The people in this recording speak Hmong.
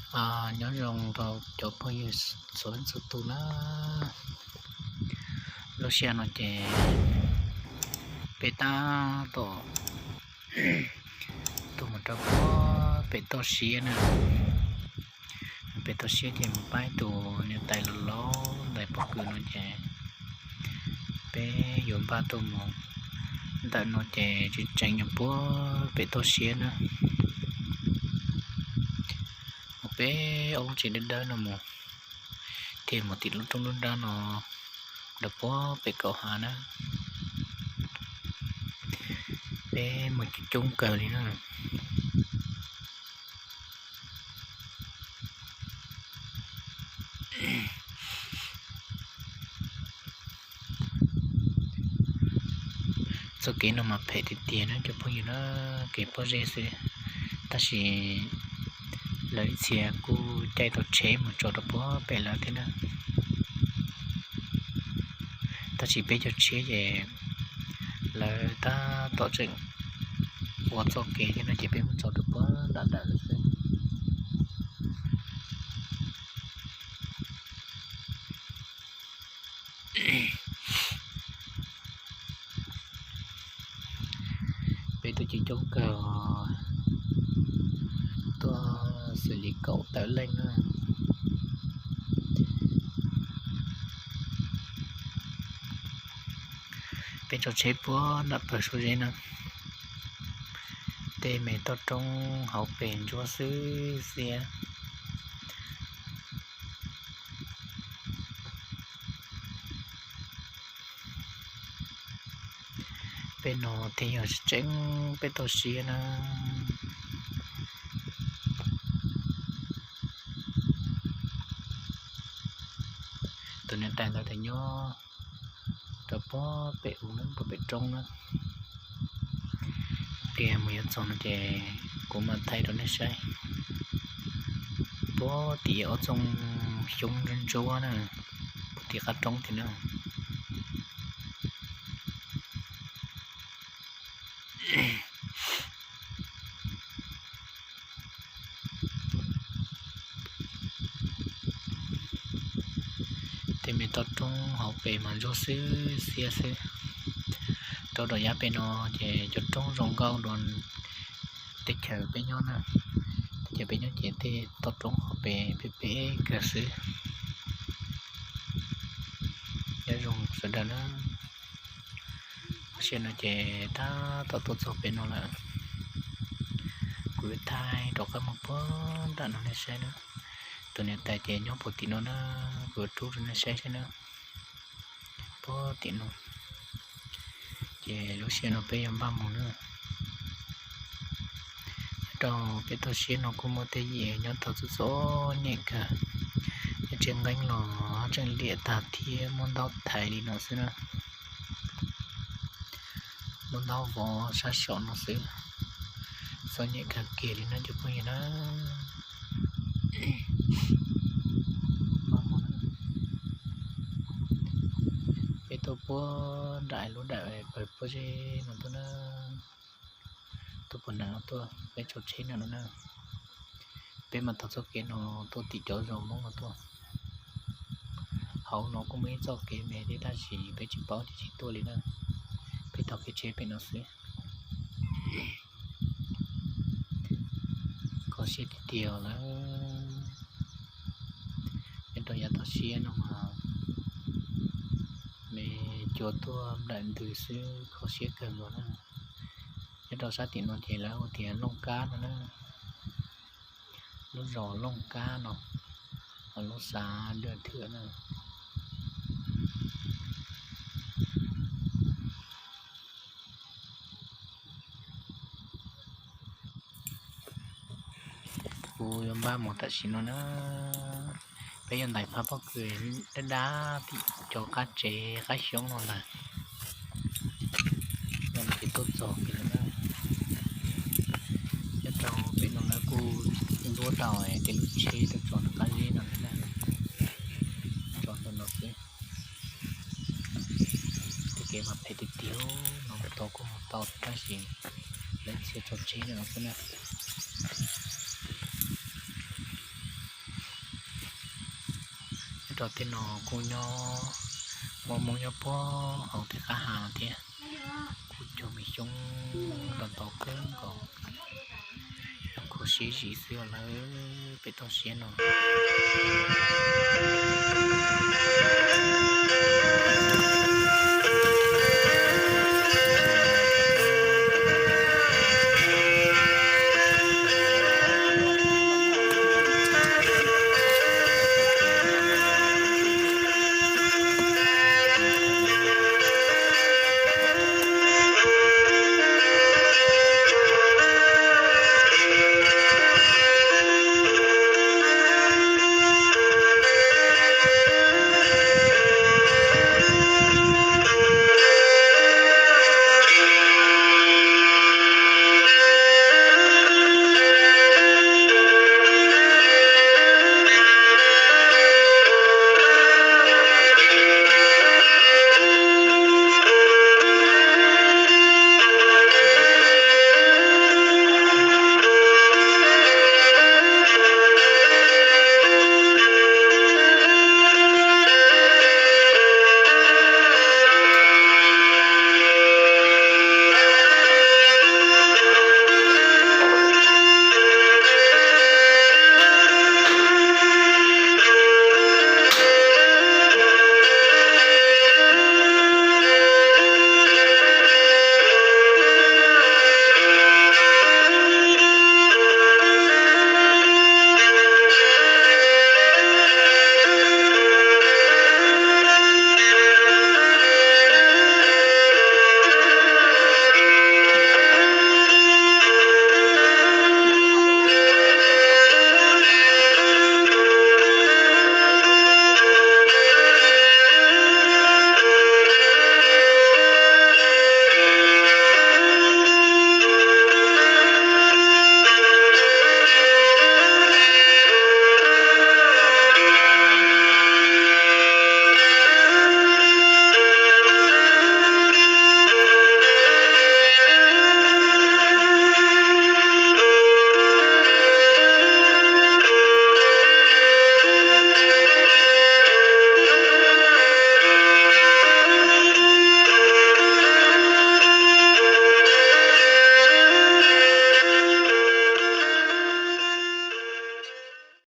Nyob zoo rau cov phooj ywg txhua leej txhua tus na. Lub sij hawm no ces peb tab tom tuaj mus rau pem toj siab na. Pem toj siab ces mus pab ib tus niam tais laus laus ntawm pob kws no ces peb yuav npaj tuaj mus. Ntawm no ces tseem tseem nyuam puag pem toj siab na. Mus pem ob lub tsev dawb dawb no mus, thiaj mus tim lub roob lub nrab no rau puag pem kaum hav na. Peb mus coob coob kawg li na. Txoj kev no mas phem tiag tiag na cov phooj ywg na, kev pob zeb xwb. Tab sis lawv ib txhia kuj caij tau tsheb mus tso rau puag pem lawm thiab na. Tab sis peb cov tsheb ces lawv tab tom tseem ua txoj kev thiab no ces peb mus tso rau puag nram ntawd lawm xwb. Peb tuaj coob coob kawg, tuaj xws li kaum tawm leej na. Peb tso tsheb puag nram pawg Suab Zeb na, tej me toj roob hauv pes ntsuab xwb xiab. Peb no thiaj yog tseem pem toj siab na. Tus niam tais ntawd tias nyob rau puag pem u na, puag pem roob na. Pliag mus yuav txog no ces kuv mam thaij rau nej saib. Puag tim ob txooj xyoob ntsuab ntsuab na, puag tim qab roob tim na. Tej me toj roob hauv pes mas ntsuab xwb xiab xwb. Rau rau yav pem no ces cov roob zoo nkauj dua teb chaws peb nyob na. Teb chaws peb nyob ces tej toj roob hauv pes pem pem kawg xwb. Nyob zoo sawv daws na. Lub sij hawm no ces tab tom tuaj txog pem no lawm. Kuv yuav thaij rov qab mus puag nram no nej saib na. Tus niam tais ces nyob puag tim no na, kuv yuav rub rau nej saib saib na. Puag tim no. Ces lub sij hawm no peb yuav npaj mus na. Nyob rau pem toj siab no kuj muaj tej yim nyob tau txom txom nyem kawg. Nyob tsev nqeeb los tseem liam tag thiab muab ntaub thaiv li no xwb na. Muab ntaub vov sab saum no xwb. Txom nyem kawg kiag li no cov phooj ywg na. Peb tuaj puag nram lub dawm pawg pob zeb no tuaj na. Tuaj puag nram no tuaj, peb tso tsheb nram no na. Peb mam taug txoj kev no tuaj tim cov zos Hmoob no tuaj. Hauv no kuj muaj ib txoj kev me thiab tab sis peb tsis paub ces tsis tuaj li na. Peb taug kev tsheb pem no xwb. Kho siab tiag tiag lawm. Nyob rau yav toj siab no mas me cua tuaj nplawm ntws xwb, kho siab kawg nkaus na. Nyob rau sab tim no ces lawv hu tias Looj Kab no na. Lub zos Looj Kab no, lub xav Dawm Thwm na. Kuv yuav npaj mus tam sim no na. Peb yuav ntais phaj pob kws dab dab tim cov qab tsev qab xyoob no ntag. Yog no ces tuaj txog pem no na. Nyob rau pem no lawv kuj ntuab tau tej lub tsheb tuaj tso rau qab zeb no na. Tso ntawm no xwb. Tej kev mas phem tiag tiag, no mus tau kuj mus tau tab sis lawv txhia tso tsheb ntawm no xwb na. Rau tej no kuj nyob, muaj Hmoob nyob puag hauv tej qab ha no thiab. Kuj cog me xyoob ntau ntau kawg nkaus, zoo khuv siab zim xwb lawm pem toj siab no.